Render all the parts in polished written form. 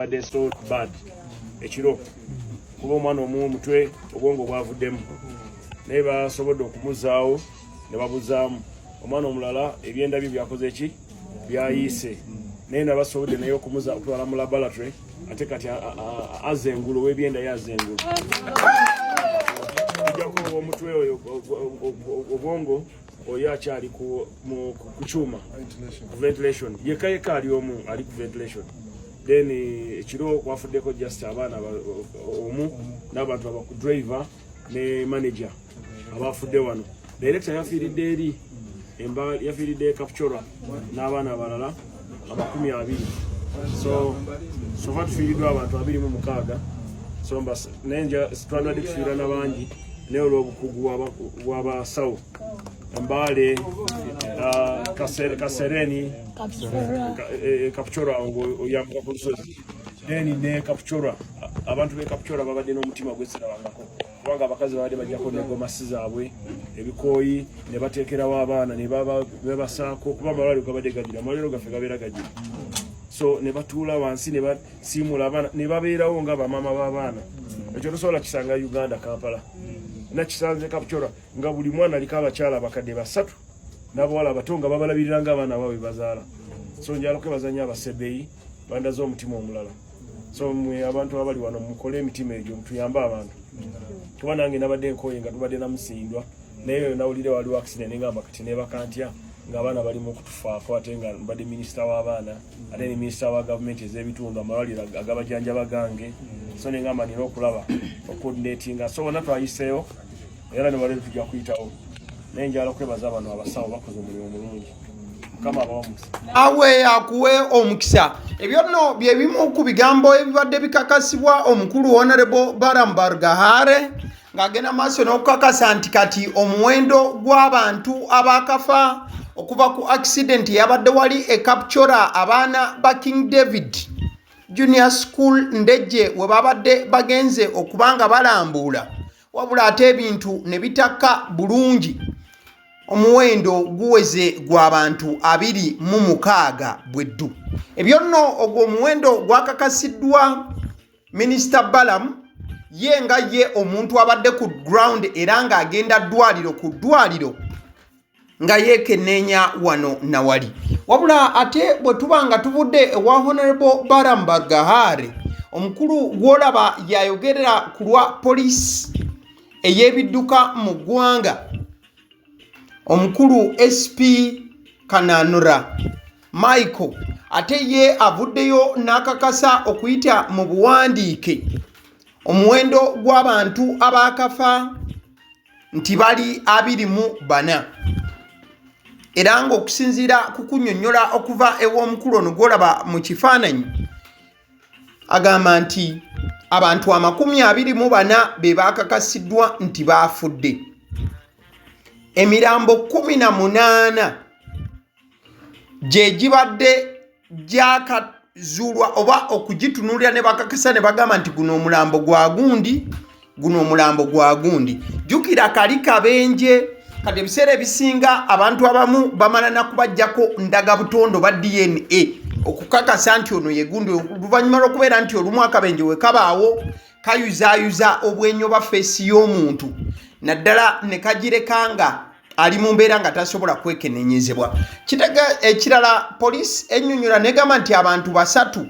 Badde so bad ekiro, kuba omwana omu omutwe, obwongo bwavuddemu, naye basobodde okumuzaawo ne babuzaamu. Omwana omulala ebyenda bye byakoze ki, byayiise, naye nabasobodde naye okumuza okutwala mu laboratory. Ate kati aza engulu, ow'ebyenda yaza engulu ojjako omutwe oyo obwongo, oyo akyali ku kyuma, ku ventilation. Yekka yekka ali omu ali ku ventilation. Then ekiro kwafuddeko just abaana omu n'abantu abaku driver ne manager abafudde wano. Director yafiiridde eri emba, yafiiridde Kapchorwa n'abaana abalala 20. So far tufiiriddwa abantu 26. So naye twandibadde tufiirwa n'abangi, naye olw'obukugu bw'abasawo Mbale, Kasereni, Kapchorwa, oyambuka ku lusozi, then ne Kapchorwa. Abantu b'e Kapchorwa babadde n'omutima gwesirabangako, kubanga abakazi babadde bajjako negomasi zaabwe, ebikooyi, ne bateekerawo abaana ne babasaako, kuba amalwaliro gabadde gagira, amalwaliro gaffe gabeera gagira. So ne batuula wansi ne basiimula abaana ne babeerawo nga bamaama b'abaana. Ekyo tosobola kisanga Uganda, Kampala. Nakisanze Kapchorwa nga buli mwana aliko abakyala abakadde basatu n'abawala abato nga babalabirira ng'abaana baabwe bazaala. So njala kwebaza nnyo abasebeyi, bandaze omutima omulala. So mwe abantu abali wano, mukole emitima egyo, mutuyambe abantu, kuba nange nabadde nkoye nga tubadde namusindwa, naye nawulire waliwo accident, ngamba kati nebaka ntya ng'abaana bali mu kutufaako, ate nga mbadde minisita w'abaana, ate ne minisita wa gavumenti ez'ebitundu, amalwaliro agabajanjaba gange. So nengamba nina okulaba ocoordinatinga. So bonna twayiseewo era ne waleero tujja kuyitawo, naye njala okwebaza bano abasawo, bakoze omulimu mulungi. Mukama abawa omukisa. Awe akuwe omukisa. Ebyo nno bye bimu ku bigambo ebibadde bikakasibwa omukulu Honorable Balaam Barugahare, ng'agenda maaso n'okukakasa nti kati omuwendo gw'abantu abakafa okuva ku accident eyabadde wali e Kapchorwa, abaana ba King David Junior School Ndejje we babadde bagenze okuba nga balambuula, wabula ate ebintu ne bitakka bulungi, omuwendo guweze gw'abantu 26 bweddu. Ebyo nno, ogwo omuwendo gwakakasiddwa Minisita Balaam, ye nga ye omuntu abadde ku ground era ng'agenda ddwaliro ku ddwaliro nga yeekenneenya wano nawali. Wabula ate bwe tuba nga tuvudde ewa Honorable Balaam Barugahare, omukulu gw'olaba yayogerera ku lwa poliisi ey'ebidduka mu ggwanga, omukulu SP Kananura Michael, ate ye avuddeyo n'akakasa okuyita mu buwandiike omuwendo gw'abantu abaakafa nti bali 24, era ng'okusinziira ku kunnyonnyola okuva ew'omukulu ono gw'olaba mu kifaananyi, agamba nti abantu 24 be baakakasiddwa nti baafudde, emirambo 18 gye gibadde gyakazuulwa oba okugitunuulira ne bakakasa ne bagamba nti guno omulambo gwa gundi, guno omulambo gwa gundi. Jjukira kali kabenje, kati ebiseera ebisinga abantu abamu bamala nakubajjako ndagabutondo ba DNA okukakasa nti ono ye gundi, oluvannyuma lw'okubeera nti olumu akabenje we kabaawo kayuzaayuza obwenyo ba face y'omuntu, naddala ne kagireka nga ali mu mbeera nga tasobola kwekenenyezebwa. Kitega ekirala, poliisi ennyonnyola negamba nti abantu basatu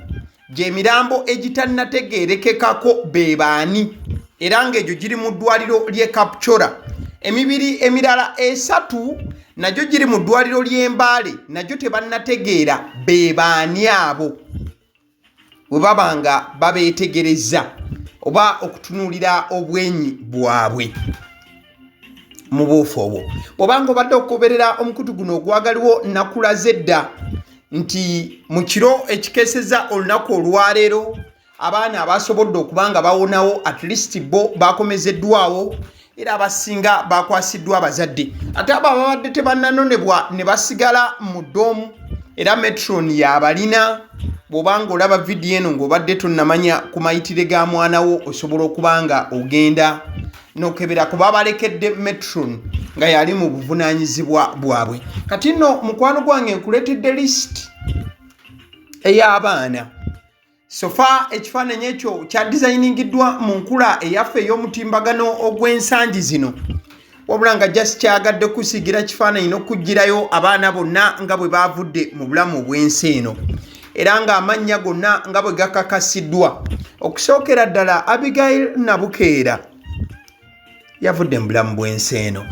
gy'emirambo egitannategeerekekako be baani, era ng'egyo giri mu ddwaliro ly'e Kapchorwa. Emibiri emirala esatu nagyo giri mu ddwaliro ly'e Mbale, nagyo tebannategeera be baani abo bwe baba nga babeetegereza oba okutunuulira obwenyi bwabwe mu buufu obwo. Bw'obanga obadde okugoberera omukutu guno ogwagaliwo, nakulaze dda nti mu kiro ekikeeseza olunaku olwaleero, abaana abasobodde okuba nga bawonawo, at least bo bakomezeddwawo, era abasinga bakwasiddwa abazadde, ate abo ababadde tebannanonebwa ne basigala mu dorm, era matron yabalina. Bw'obanga olaba vidiyo eno ng'obadde tonnamanya ku mayitire ga mwana wo, osobola okuba nga ogenda nokebera, kuba balekedde matron nga yali mu buvunaanyizibwa bwabwe. Kati nno mukwano gwange, nkuleetedde list ey'abaana. Sofa ekifaananyi ekyo kya dizayiningiddwa mu nkula eyaffe ey'omutimbagano ogw'ensangi zino, wabula nga just kyagadde kusiigira kifaananyi n'okuggyirayo abaana bonna nga bwe baavudde mu bulamu obw'ensi eno, era ng'amannya gonna nga bwe gakakasiddwa. Okusookera ddala Abigail Nabukeera yavudde mu bulamu bw'ensi eno,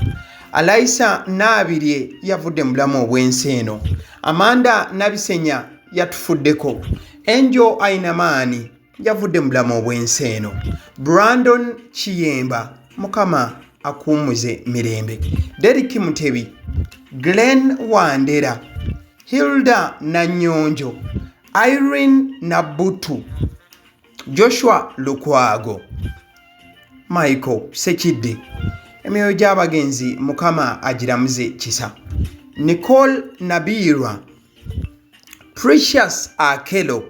Alaisa Naabirye yavudde mu bulamu obw'ensi eno, Amanda Nabisenya yatufuddeko, Angel Ainamaani yavudde mu bulamu obw'ensi eno, Brandon Kiyemba Mukama akuwummuze mirembe, Derrick Mutebi, Glenn Wandera, Hilda Nanyonjo, Irene Nabbutu, Joshua Lukwago, Michael Sekidde. Emyoyo gy'abagenzi Mukama agiramuze kisa. Nicole Nabirwa, Precious Akelo,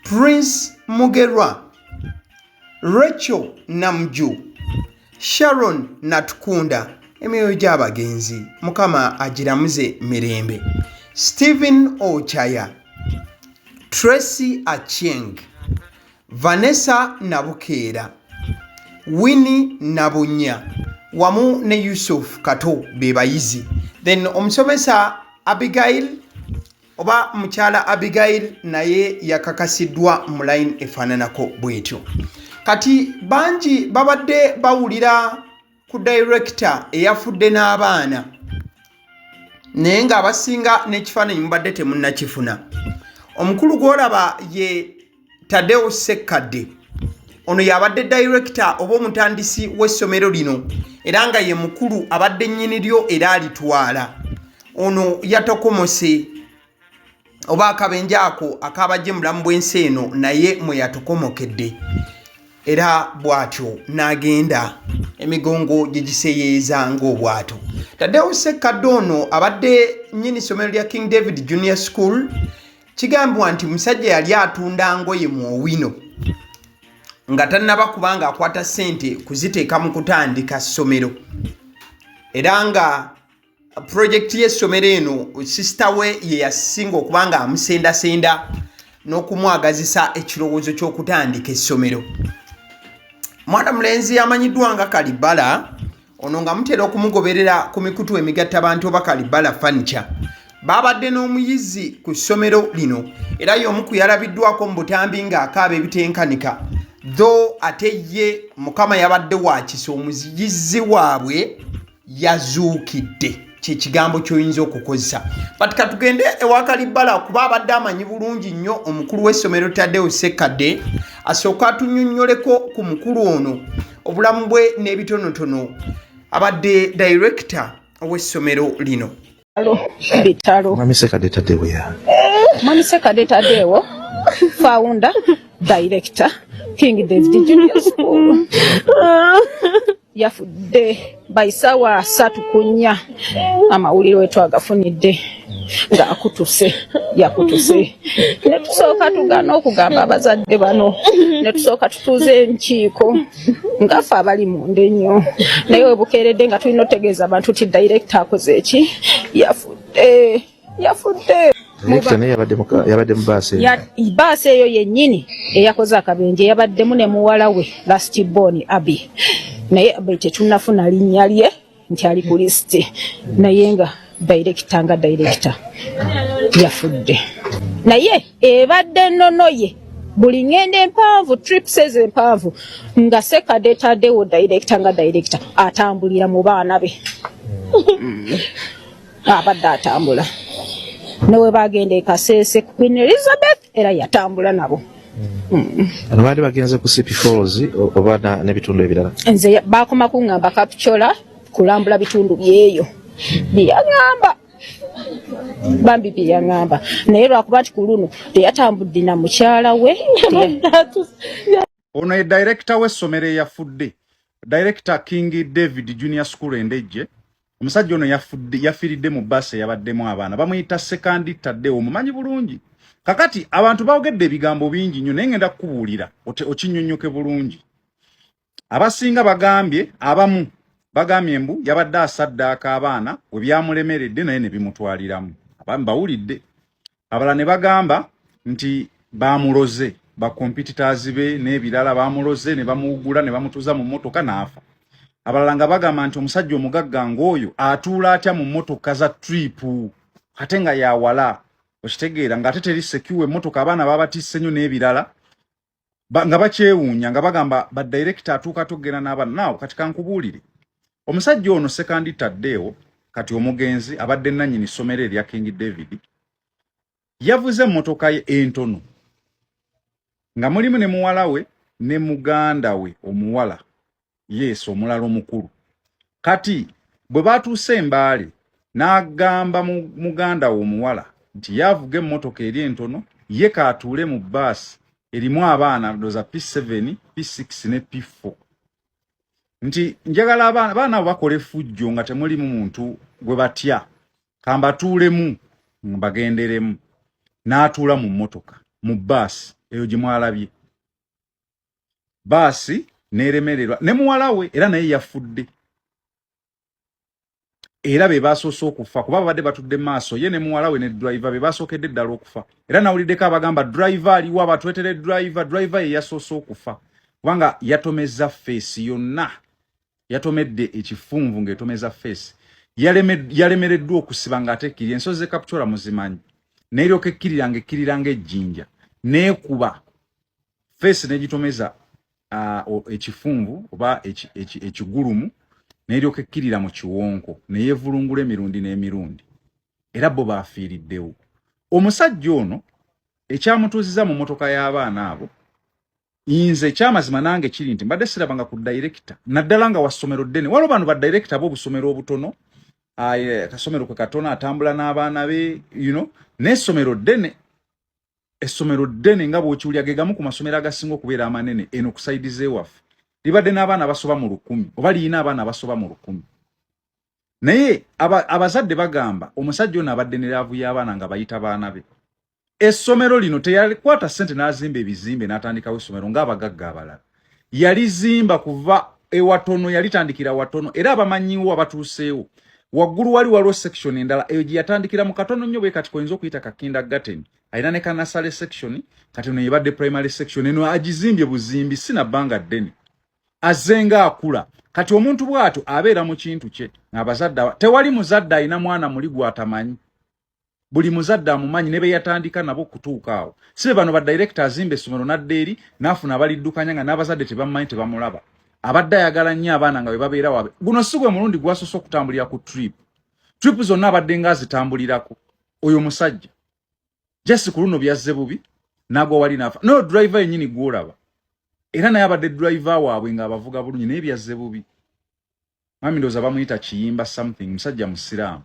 Prince Mugerwa, Rachel Namju, Sharon Natukunda. Emyoyo gy'abagenzi Mukama agiramuze mirembe. Stephen Ochaya, Tracy Achieng, Vanessa Nabukeera, Winnie Nabunya wamu ne Yusuf Kato be bayizi. Then omusomesa Abigail oba mukyala Abigail naye yakakasiddwa mu line efaananako bwetyo. Kati bangi babadde bawulira ku director eyafudde n'abaana, naye ng'abasinga n'ekifaananyi mubadde temunnakifuna. Omukulu gw'olaba ye Tadeo Ssekkadde. Ono y'abadde director oba omutandisi w'essomero lino, era nga ye mukulu abadde nnyini lyo era alitwala. Ono yatokomose oba akabenje ako akabajje mu bulamu bw'ensi eno, naye mwe yatokomokedde, era bw'atyo n'agenda emigongo gye giseyeeza ng'obwato. Tadeo Ssekkadde ono abadde nnyini ssomero lya King David Junior School. Kigambibwa nti musajja yali atunda ngoye mu Owino nga tannaba kubanga akwata ssente kuziteeka mu kutandika ssomero, era nga pulojekiti y'essomero eno sisita we ye yasinga okuba nga amusendasenda n'okumwagazisa ekirowoozo ky'okutandika essomero. Mwana mulenzi amanyiddwa nga Kalibala ono nga mutera okumugoberera ku mikutu emigatta bantu oba Kalibala Furniture, babadde n'omuyizi ku ssomero lino, era y'omu ku yalabiddwako mu butambi ng'akaaba ebitenkanika. Tho ate ye Mukama yabadde wa kisa, omuyizi waabwe yazuukidde, kyekigambo kyoyinza okukozesa. But katugende ewa Kalibbala kuba abadde amanyi bulungi nnyo omukulu w'essomero Tadeo Ssekkadde, asooka atunyonnyoleko ku mukulu ono, obulamu bwe n'ebitonotono. Abadde director ow'essomero lino. Bitalo. Mwami Ssekadde Tadeo ya. Mwami Ssekadde Tadeo, founder, director, King David Junior School. Yafudde by sawa 3:04, amawulire wetwagafunidde ng'akutuse, yakutuse. Ne tusooka tugaana okugamba abazadde bano, ne tusooka tutuuza enkiiko ngaffe abali munda ennyo, naye webukeeredde nga tulina otegeeza abantu nti director akoze eki, yafudde, yafudde. Director naye yabadde mu baasi eyo. Baasi eyo yennyini eyakoze akabenje yabaddemu ne muwala we last born Abby, naye Abby tetunnafuna linnya lye nti ali ku lisiti, naye nga director nga director yafudde. Naye ebadde nnono ye buli ngendo empanvu, trips ezo empanvu, nga Ssekadde Tadeo director nga director atambulira mu baana be. Abadde atambula newe bagenda e Kasese ku Queen Elizabeth, era yatambula nabo. Bano baali bagenze ku Sipi Falls oba n'ebitundu ebirala? Nze bakoma kuŋŋamba Kapchorwa, kulambula bitundu byeyo byeyaŋŋamba, bambi byeyaŋŋamba, naye lwakuba nti ku luno teyatambudde na mukyala we. Ono ye director w'essomero eyafudde, director King David Junior School Endejje. Omusajja ono yafudde, yafiiridde mu bbaasi eyabaddemu abaana. Bamuyita Ssekandi Tadeo, omumanyi bulungi. Kakati abantu boogedde ebigambo bingi nnyo, naye ngenda kukubuulira okinnyonnyoke bulungi. Abasinga bagambye, abamu bagambye mbu yabadde asaddaaka abaana we byamulemeredde naye ne bimutwaliramu. Abamu bawulidde, abalala ne bagamba nti Bamuloze ba competitors be n'ebirala, bamuloze ne bamuwugula ne bamutuuza mu mmotoka n'afa. Abalala nga bagamba nti omusajja omugagga ng'oyo atuula atya mu mmotoka za trip ate nga yawala, okitegeera, ng'ate teri secure emmotoka, abaana babatisse nnyo n'ebirala. Nga bakyewuunya, nga bagamba ba director atuuka togenda n'abaana naawo. Kati kankubuulire, omusajja ono Sekandi Taddeewo, kati omugenzi, abadde nannyini ssomero erya King David, yavuze emmotoka ye entono nga mulimu ne muwala we ne muganda we omuwala, yes, omulala omukulu. Kati bwe batuuse Embaale, n'agamba muganda we omuwala nti yaavuga emmotoka eri entono, ye kaatuule mu bbaasi erimu abaana, ndoza P7, P6 ne P4, nti njagala abaana abo bakola effujjo nga temulimu muntu gwe batya, kambatuulemu mbagenderemu. N'atuula mu mmotoka, mu bbaasi eyo gye mwalabye. Baasi n'eremererwa ne muwala we, era naye yafudde, era be basoose okufa kuba babadde batudde mu maaso, ye ne muwala we ne driver, be basookedde ddala okufa. Era nawuliddeko abagamba driver aliwo, abatwetere driver. Driver ye yasoose okufa kubanga yatomeza face yonna, yatomedde ekifunvu ng'etomeza face, yalemereddwa okusiba ng'ate ekkirira. Ensozi z'e muzimanyi, n'eryoka ekkirira ng'ekkirira ng'ejjinja, n'ekuba face n'egitomeza ekifunvu oba ekigulumu, n'eryoka ekkirira mu kiwonko neyeevulungula emirundi n'emirundi, era bo baafiiriddewo. Omusajja ono ekyamutuuziza mu mmotoka y'abaana abo, nze ekyamazima nange kiri nti mbadde sirabanga ku director, naddala nga wa ssomero ddene. Waliwo bano ba director b'obusomero obutono, akasomero kwe katono, atambula n'abaana be, n'essomero ddene, essomero ddene nga bw'okiwulira, ge gamu ku masomero agasinga okubeera amanene eno ku side z'ewaffe. Libadde n'abaana abasoba mu 1000, oba liyina abaana abasoba mu 1000. Naye abazadde bagamba omusajja ono abadde ne love y'abaana, nga bayita baana be. Essomero lino teyakwata ssente n'azimba ebizimbe n'atandikawo essomero ng'abagagga abalala. Yalizimba kuva ewatono, yalitandikira watono, era abamanyiwo abatuuseewo waggulu wali waliwo section endala eyo gye yatandikira mu katono nnyo bwe kati koyinza okuyita ka kindergarten, alina ne ka nursery section. Kati eno yebadde primary section, eno agizimbye buzimbi si na bbanga ddene, azze akula. Kati omuntu bw'atyo abeera mu kintu kye ng'abazadde tewali muzadde alina mwana muli gw'atamanyi. Buli muzadde amumanyi ne be yatandika nabo okutuuka awo. Si be bano ba director azimba essomero n'adda eri n'afuna abaliddukanya nga n'abazadde tebamumanyi, tebamulaba. Abadde ayagala nnyo abaana nga bwe babeera wabe. Guno si gwe mulundi gwasoose okutambulira ku trip. Trip zonna abadde ng'azitambulirako oyo musajja. Just ku luno byazze bubi, n'agwa wali n'afa. No driver yennyini gw'olaba, era naye abadde driver waabwe ng'abavuga bulungi, naye byazze bubi. Mwami ndowooza bamuyita Kiyimba something, musajja musiraamu,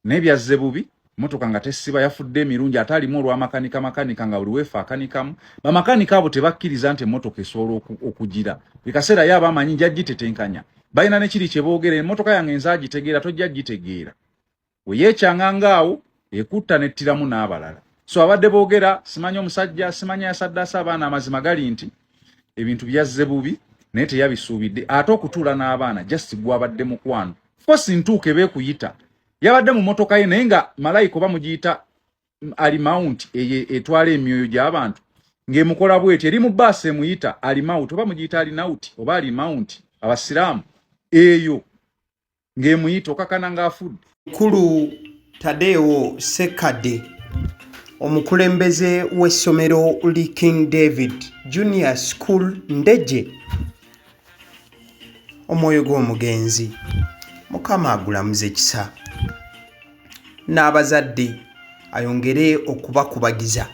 naye byazze bubi, motoka nga tesiba, yafudde emirundi, ate alimu olwamakanika makanika, nga buli weefa akanikamu. Bamakanika abo tebakkiriza nti emmotoka esobola okugira buli kaseera. Ye aba amanyi nja gitetenkanya, balina nekiri kye boogera, emmotoka yange nze agitegeera, tojja gitegeera. We yeekyanga ngaawo ekutta nettiramu n'abalala. So abadde boogera simanyi omusajja, simanyi yasaddaasa abaana. Amazima gali nti ebintu byazze bubi, naye teyabisuubidde. Ate okutuula n'abaana just gwabadde mukwano. Of course ntuuka ebeekuyita, yabadde mu motoka ye, naye nga malayika oba mugiyita ali mount eyo etwala emyoyo gy'abantu ng'emukola bweti, eri mu baasi emuyita ali mount, oba mugiyita ali nauti oba ali mount abasiraamu, eyo ng'emuyita okakana ng'afudde. Mukulu Tadeo Sekadde, omukulembeze w'essomero li King David Junior School Ndejje, omwoyo gw'omugenzi Mukama agulamuze ekisa, n'abazadde ayongere okubakubagiza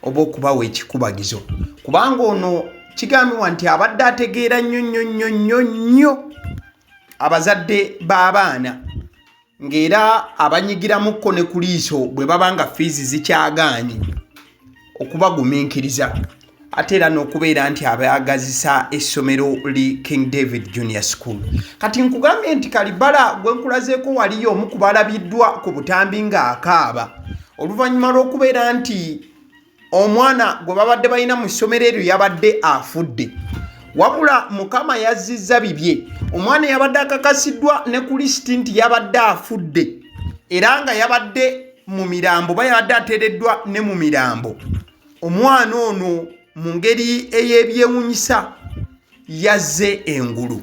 oba okubawa ekikubagizo, kubanga ono kigambibwa nti abadde ategeera nnyo nnyo nnyo nnyo nnyo abazadde b'abaana, ng'era abanyigiramukko ne ku liiso bwe baba nga fiizi zikyagaanye okubagumiikiriza, ate era n'okubeera nti abaagazisa essomero li King David Junior School. Kati nkugambye nti Kalibala gwe nkulazeeko waliyo omu ku balabiddwa ku butambi ng'akaaba oluvannyuma lw'okubeera nti omwana gwe babadde balina mu ssomero eryo yabadde afudde, wabula Mukama yazzizza bibye. Omwana yabadde akakasiddwa ne ku lisiti nti yabadde afudde, era nga yabadde mu mirambo, ba yabadde ateereddwa ne mu mirambo. Omwana ono mu ngeri ey'ebyewunyisa yazze engulu.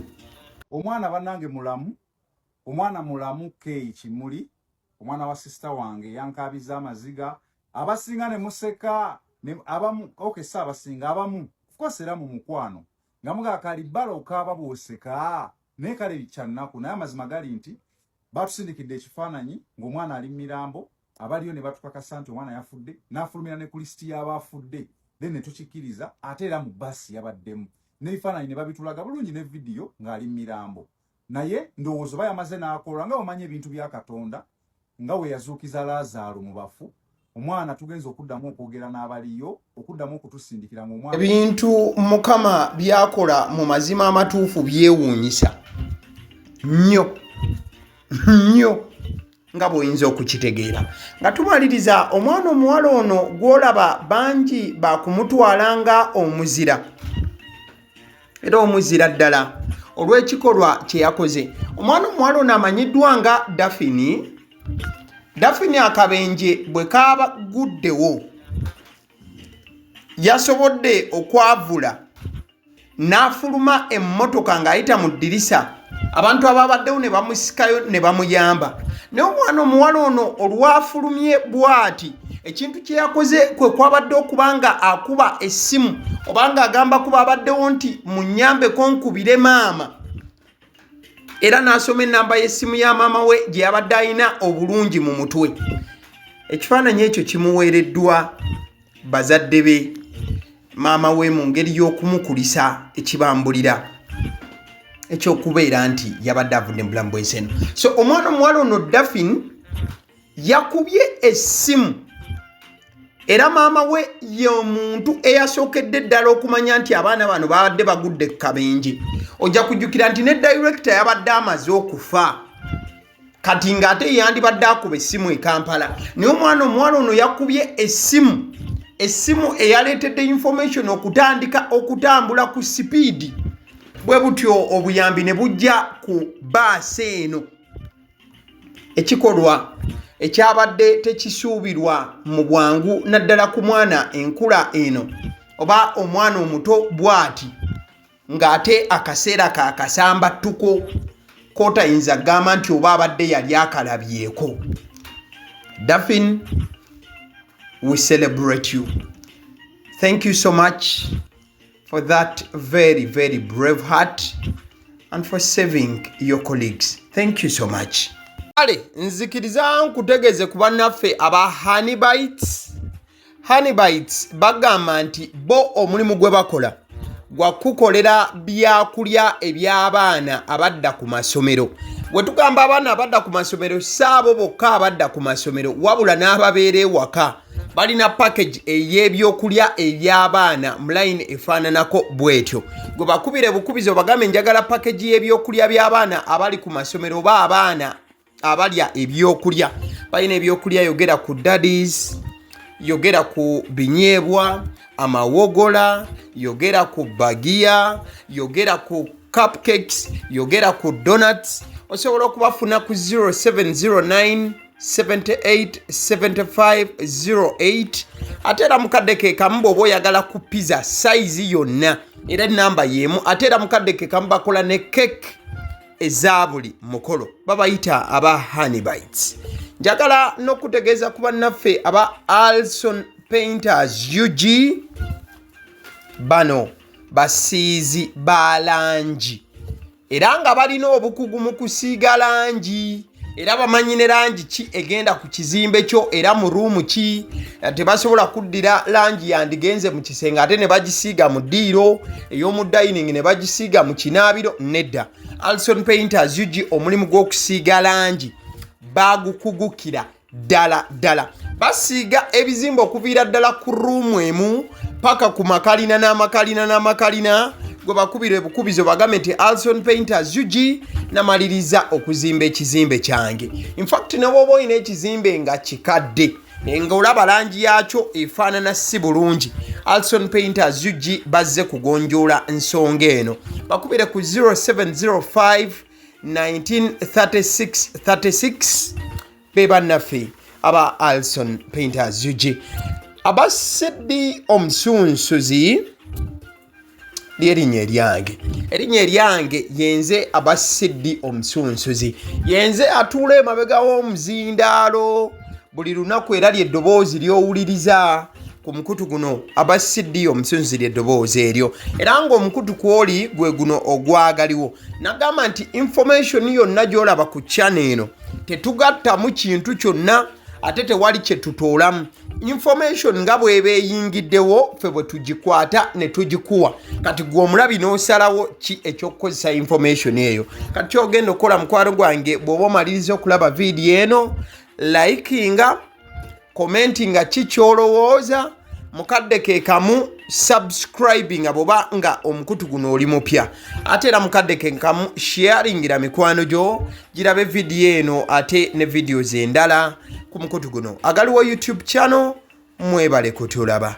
Omwana banange mulamu, omwana mulamu Kay Kimuli, omwana wa sister wange yankaabiza amaziga, abasinga ne museka ne abamu okay, si abasinga, abamu of course, era mu mukwano nga mugaa kalibbala okaaba bw'oseka, naye kale kyannaku. Naye amazima gali nti batusindikidde ekifaananyi ng'omwana ali mu mirambo, abaliyo ne batukakasa nti omwana yafudde, n'afulumira ne ku lisiti y'abaafudde, then ne tukikkiriza. Ate era mu basi yabaddemu n'ebifaananyi ne babitulaga bulungi ne vidiyo ng'ali mu mirambo. Naye ndowooza oba yamaze n'akola nga omanyi ebintu bya Katonda, nga we yazuukiza Laazaalo mu bafu. Omwana tugenza okuddamu okwogera n'abaliyo, okuddamu okutusindikira ng'omwana Ebintu Mukama byakola mu mazima amatuufu byewuunyisa nnyo nnyo, nga bw'oyinza okukitegeera. Nga tumaliriza, omwana omuwala ono gw'olaba bangi bakumutwala nga omuzira, era omuzira ddala olw'ekikolwa kye yakoze. Omwana omuwala ono amanyiddwa nga Dafini. Dafini akabenje bwe kabaguddewo yasobodde okwavula n'afuluma emmotoka ng'ayita mu ddirisa, abantu ababaddewo ne bamusikayo ne bamuyamba. Naye omwana omuwala ono olwafulumye bw'ati, ekintu kye yakoze kwe kwabadde okuba nga akuba essimu oba ng'agamba kuba abaddewo nti, "Munnyambeko nkubire maama," era n'asoma ennamba y'essimu ya maama we gye yabadde alina obulungi mu mutwe. Ekifaananyi ekyo kimuweereddwa bazadde be, maama we, mu ngeri y'okumukulisa ekibambulira ekyokubeera nti yabadde avudde mu bulamu bw'ensi eno. So omwana omuwala ono Dafin yakubye essimu, era maama we ye omuntu eyasookedde ddala okumanya nti abaana bano babadde bagudde ku kabenje. Ojja kujjukira nti ne director yabadde amaze okufa kati, ng'ate yandibadde akuba essimu e Kampala. Naye omwana omuwala ono yakubye essimu eyaleetedde information okutandika okutambula ku sipiidi bwe butyo, obuyambi ne bujja ku baasi eno. Ekikolwa ekyabadde tekisuubirwa mu bwangu, naddala ku mwana enkula eno oba omwana omuto bw'ati, ng'ate akaseera ka kasamba ttuko kotayinza kugamba nti oba abadde yali akalabyeko. Dafin, we celebrate you. Thank you so much for that very very brave heart and for saving your colleagues. Thank you so much. Kale nzikiriza nkutegeeze ku bannaffe aba Honeybites. Honeybites bagamba nti bo omulimu gwe bakola gwa kukolera byakulya eby'abaana abadda ku masomero. Bwe tugamba abaana abadda ku masomero, si abo bokka abadda ku masomero, wabula n'ababeera ewaka. Balina package ey'ebyokulya eby'abaana mu line efaananako bwetyo. Gwe bakubire bukubizi obagambe, "Njagala package y'ebyokulya by'abaana abali ku masomero oba abaana abalya ebyokulya." Balina ebyokulya, yogera ku daddies, yogera ku binyeebwa, amawogola, yogera ku bagiya, yogera ku cupcakes, yogera ku donuts. Osobola okubafuna ku 0709 78 75 08. Ate era mukadde ke kamu, bw'oba oyagala ku pizza size yonna, era enamba y'emu. Ate era mukadde ke kamu bakola ne cake eza buli mukolo. Babayita aba Honeybites. Njagala n'okutegeeza ku bannaffe aba Alson Painters UG. Bano basiizi ba langi, era nga balina obukugu mu kusiiga langi, era bamanyi ne langi ki egenda ku kizimbe kyo era mu ruumu ki. Tebasobola kuddira langi yandigenze mu kisenge ate ne bagisiiga mu ddiiro, ey'omu dining ne bagisiiga mu kinaabiro. Nedda, Alson Painters UG omulimu gw'okusiiga langi bagukugukira ddala ddala. Basiiga ebizimbe okuviira ddala ku ruumu emu paka ku makalina n'amakalina n'amakalina. Gwe bakubira ebukubizo bagambe nti, "Alson Painters UG, namaliriza okuzimba ekizimbe kyange." Infact, ne bwoba olina ekizimbe nga kikadde, nga olaba langi yakyo efaanana si bulungi, Alson Painters UG bazze kugonjoola nsonga eno. Bakubire ku 0705 1936 36. Be bannaffe aba Alson Painters UG. Abasiddi omusunsuzi lyerinnya eryange, erinnya eryange yenze Abasiddi omusunsuzi, yenze atuula emabega w'omuzindaalo buli lunaku, era lyeddoboozi ly'owuliriza ku mukutu guno. Abasiddi omusunsuzi lyeddoboozi eryo, era ng'omukutu kwoli gwe guno ogwagaliwo. Nagamba nti information yonna gy'olaba ku channel eno tetugattamu kintu kyonna, ate tewali kye tutoolamu. Information nga bw'eba eyingiddewo, ffe bwe tugikwata ne tugikuwa. Kati gwe omulabi n'osalawo ki ekyokukozesa information eyo. Kati kyogenda okukola, mukwano gwange, bw'oba omaliriza okulaba vidiyo eno, likinga, commentinga ki kyolowooza, mukadde ke kamu subscribinga bwoba nga omukutu guno oli mupya, ate era mukadde ke kamu sharingira mikwano gyo girabe vidiyo eno ate ne videos endala ku mukutu guno agaliwo YouTube channel. Mwebale kutulaba.